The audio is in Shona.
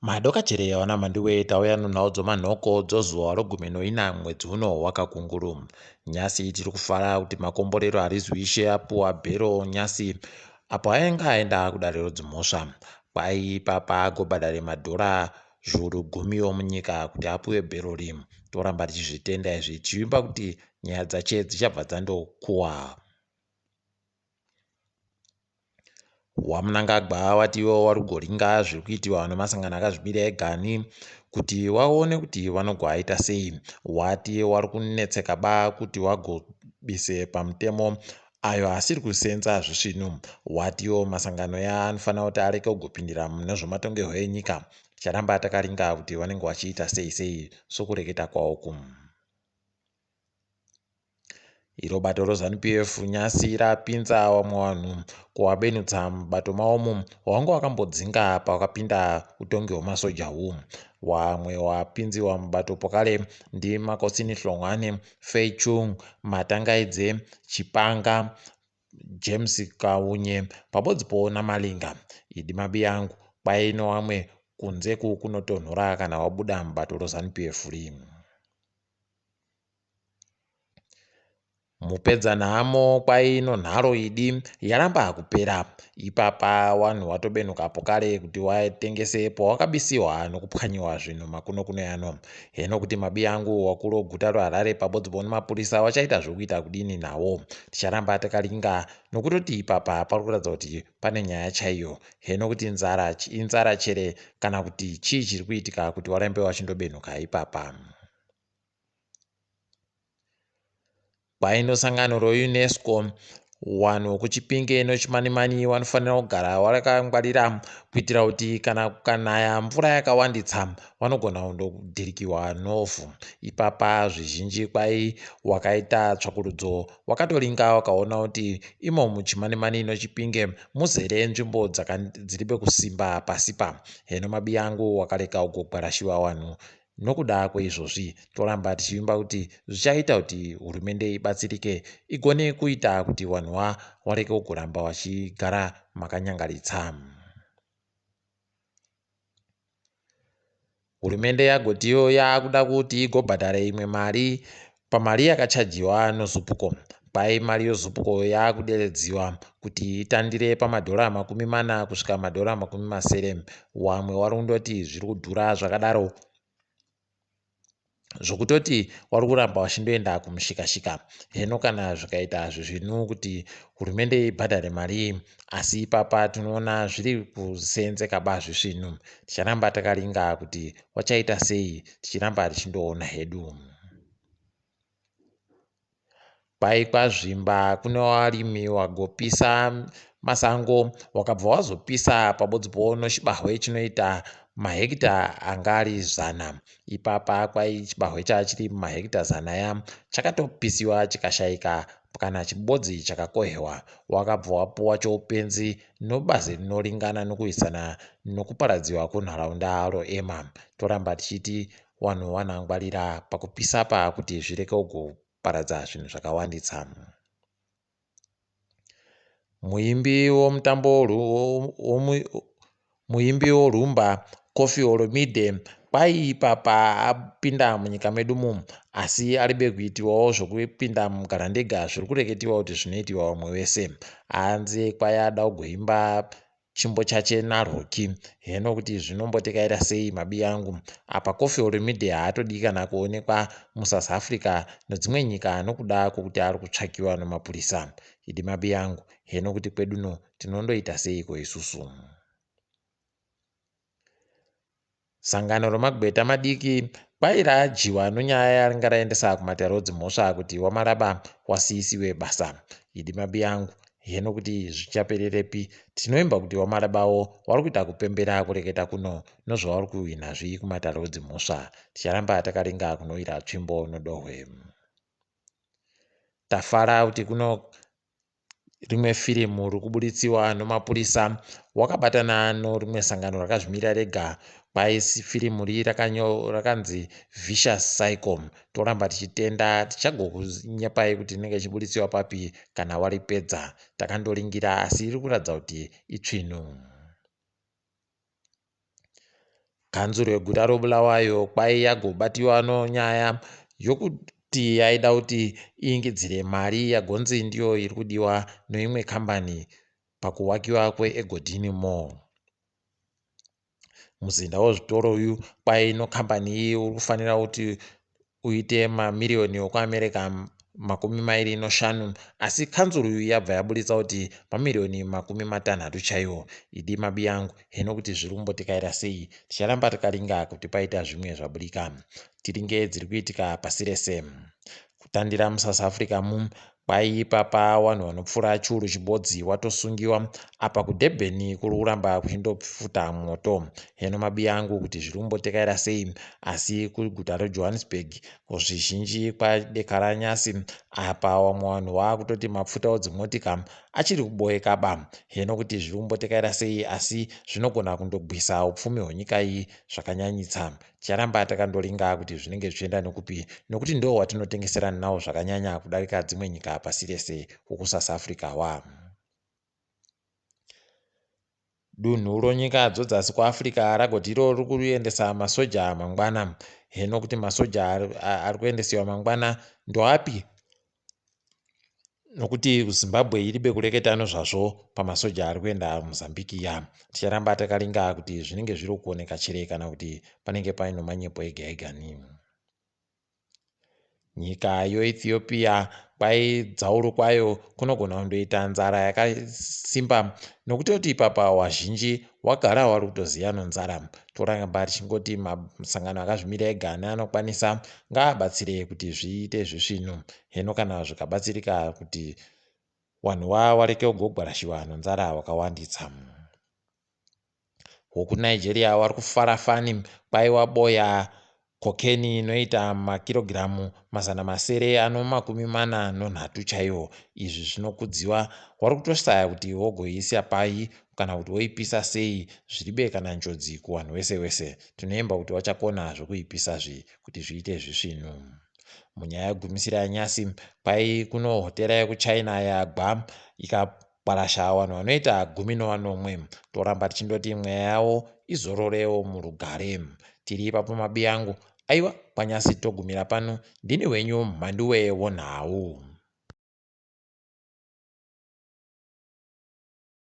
Madokachere vana Mhanduwe tauya nenhau dzomanhoko dzozuva rogumi noina mwedzi uno waKakunguru. Nyasi tiri kufara kuti makomborero Harizwishe apuwa bhero nyasi apo ainge aenda kudare rodzimhosva. Kwai ipapa agobhadhare madhora zviuru gumiwo munyika kuti apuwe bhero rim. Toramba tichizvitenda izvi tichivimba kuti nyaya dzache dzichabva dzandokuwa. WaMnangagwa wati iwo wari kugoringa zviri kuitiwa nemasangano akazvimira egani kuti waone kuti vanogoaita sei. Wati wari kunetseka ba kuti wagobise pamutemo ayo asiri kusenza zvisvinu. Watiwo masangano ya anofanira kuti areke kugopindira mune zvematongerwo enyika. Ticharamba takaringa kuti vanenge vachiita sei sei sokureketa kwawo uku. Iro bato reZanu PF nyasi rapinza vamwe vanhu kuvabenutsa mubato mawomu wavanga vakambodzinga pavakapinda utongi hwemasoja hu. Wamwe wapinziwa mubato pokare ndiMakosini Hlongwane, Fay Chung, Matangaidze, Chipanga, James Kaunye pabodzipo naMalinga. Idi mabiyangu kwai newamwe kunzeku kunotonhora kana wabuda mubato reZanu PF ri. Mupedzanhamo kwaino nharo idi yaramba kupera. Ipapa wanhu watobenhuka pokare kuti watengese pawakabisiwa nokupwanyiwa zvinhu makuno kuno yano. Heno kuti mabiyangu wakuru weguta reHarare pabodzbo nemapurisa wachaita zvokuita kudini nawo. Ticharamba takaringa nokutoti ipapa pari kuratidza kuti pane nyaya chaiyo. Heno kuti nzara inzara chere kana kuti chii chiri kuitika kuti warambe wachindobenhuka ipapa. Kwaino sangano reUNESCO wanhu wekuChipinge neChimanimani wanofanira kugara wakangwarira kuitira kuti kana kukanaya mvura yakawanditsa vanogona kundodhirikiwa novhu. Ipapa zvizhinji kwai wakaita tsvakurudzo wakatoringa wakaona kuti imo muChimanimani neChipinge muzere nzvimbo dziri pekusimba pasi pa. Heno mabiyangu wakarega kugogwarashiwa wanhu Nokuda kweizvozvi, toramba tichivimba kuti zvichaita kuti hurumende ibatsirike igone kuita kuti vanhu wareke kugoramba vachigara makanyangaritsa. Hurumende yagotiwo yakuda kuti igobhadhare imwe mari pamari yakachajiwa noZupco. Kwai mari yeZupco yakuderedziwa kuti itandire pamadhora 40 kusvika madhora 60. Wamwe wari kundoti zviri kudhura zvakadaro zvokutoti wari kuramba wachindoenda kumushikashika. Heno kana zvikaita zvezvinu kuti hurumende ibhadhare mari iyi, asi ipapa tinoona zviri kuseenzeka ba zvisvinu. Ticharamba takaringa kuti wachaita sei tichiramba tichindoona hedu. Kwai kwaZvimba kune warimi wagopisa masango wakabva wazopisa pabodzipo nochibahwe chinoita mahekita anga ari zana. Ipapa kwai chibahwe chachiri mahekita zana ya chakatopisiwa chikashaika kana chibodzi chakakohwewa. Wakabva wapuwa choupenzi nobazi rinoringana nokuwisana nokuparadziwa kwenharaunda roEMA. Toramba tichiti wanhu wanangwarira pakupisa apa kuti zvireke kuparadza zvinhu zvakawandisa. Muimbi womutambo muimbi worumba Koffi Olomide kwai ipapa apinda munyika medu mu asi aribe kuitiwawo zvokupinda mugarandega zviri kureketiwa kuti zvinoitiwa vamwe vese. Hanzi kwai ada kugoimba chimbo chache naRoki heno kuti zvinombotekaira sei mabiyangu apa Koffi Olomide haatodi kana kuonekwa muSouth Africa nedzimwe nyika nokuda kwokuti ari kutsvakiwa nemapurisa idi mabiyangu heno kuti kweduno tinondoita seiko isusu. Sangano remagweta madiki kwai raadyiwa nonyaya yaringa raendesa kumatare edzimhosva kuti waMalaba wasiisiwe basa. Idi mabiyangu heno kuti zvichapererepi. Tinoimba kuti waMalabawo wari kuita kupembera kureketa kuno nozvavari kuhwina zvi kumatare edzimhosva. Ticharamba takaringa kunowira tsvimbo nodohwe. Tafara kuti kuno rimwe firimu riri kuburitsiwa nomapurisa wakabatana norimwe sangano rakazvimira rega kwai firimu ri rakanzi Vicious Cycle. Toramba tichitenda tichagokunyepai kuti rinenge richiburitsiwa papi kana waripedza. Takandoringira asi riri kuratidza kuti itsvinu. Kanzuru yeguta roBulawayo kwai yagobatiwa nonyaya yokuti yaida kuti iingidzire mari yagonzi ndiyo iri kudiwa neimwe kambani pakuwakiwa kweEgodini Mall. Muzinda wezvitoro uyu kwai nokambani iyi uri kufanira kuti uite mamiriyoni ekuAmerica 25, asi kanzuru iyi yabva yaburitsa kuti mamiriyoni 60 chaiwo. Idi mabiyangu heno kuti zviri kumbotekaira sei, ticharamba takaringa kuti paita zvimwe zvaburika. Tiringe dziri kuitika pasi rese. Kutandira muSouth Africa mu kwai ipapa vanhu vanopfuura chiuru chibodzi watosungiwa, apa kuDurban kuri kuramba kuchindopfuta mwoto. Heno mabiyangu kuti zviri kumbotekaira sei, asi kuguta reJohannesburg zvizhinji kwadekara nyasi, apa vamwe vanhu vaakutoti mapfuta edzimotika achiri kuboeka ba. Heno kuti zviri kumbotekaira sei, asi zvinogona kundogwisa upfumi hwenyika iyi zvakanyanyitsa. Ticharamba takandoringa kuti zvinenge zvichienda nekupi, nokuti ndo watinotengeserana nawo zvakanyanya kudarika dzimwe nyika pasi rese, wokuSouth Africa wa. Dunhu ronyika dzodzasi kuAfrica ragoti iro riri kuendesa masoja mangwana. Heno kuti masoja ari kuendesiwa mangwana ndoapi, nokuti Zimbabwe iribe kureketa nozvazvo pamasoja ari kuenda Mozambique ya. Ticharamba takaringa kuti zvinenge zviri kuoneka chere kana kuti panenge paine manyepo ega ega ni. Nyika yoEthiopia kwai dzauru kwayo kunogona kundoita nzara yakasimba, nokutoti ipapa wazhinji wagara wari kutoziya nonzara. Toramba tichingoti masangano akazvimira ega neanokwanisa ngaabatsire kuti zviite zvisvinu. Heno kana zvikabatsirika kuti wanhu wareke kugogwarashiwa nonzara wakawanditsa. WokuNigeria wari kufara fani, kwai waboya kokeni inoita makirogiramu 643 chaiwo. Izvi zvinokudziwa, wari kutosaya kuti wogoiisa pai kana kuti woipisa sei, zviribe kana njodzi kuwanhu wese wese. Tinoemba kuti wachakona zvokuipisa zvi kuti zviite zvisvinu. Munyaya yegumisira yanyasi, kwai kuno hotera yekuChina yagwa ikakwarasha vanhu vanoita 17. Toramba tichindoti mweya yavo izororewo murugare. Tiri ipapo mabiyangu, aiwa kwanyasi togumira pano. Ndini wenyu Mhanduwe wonhau.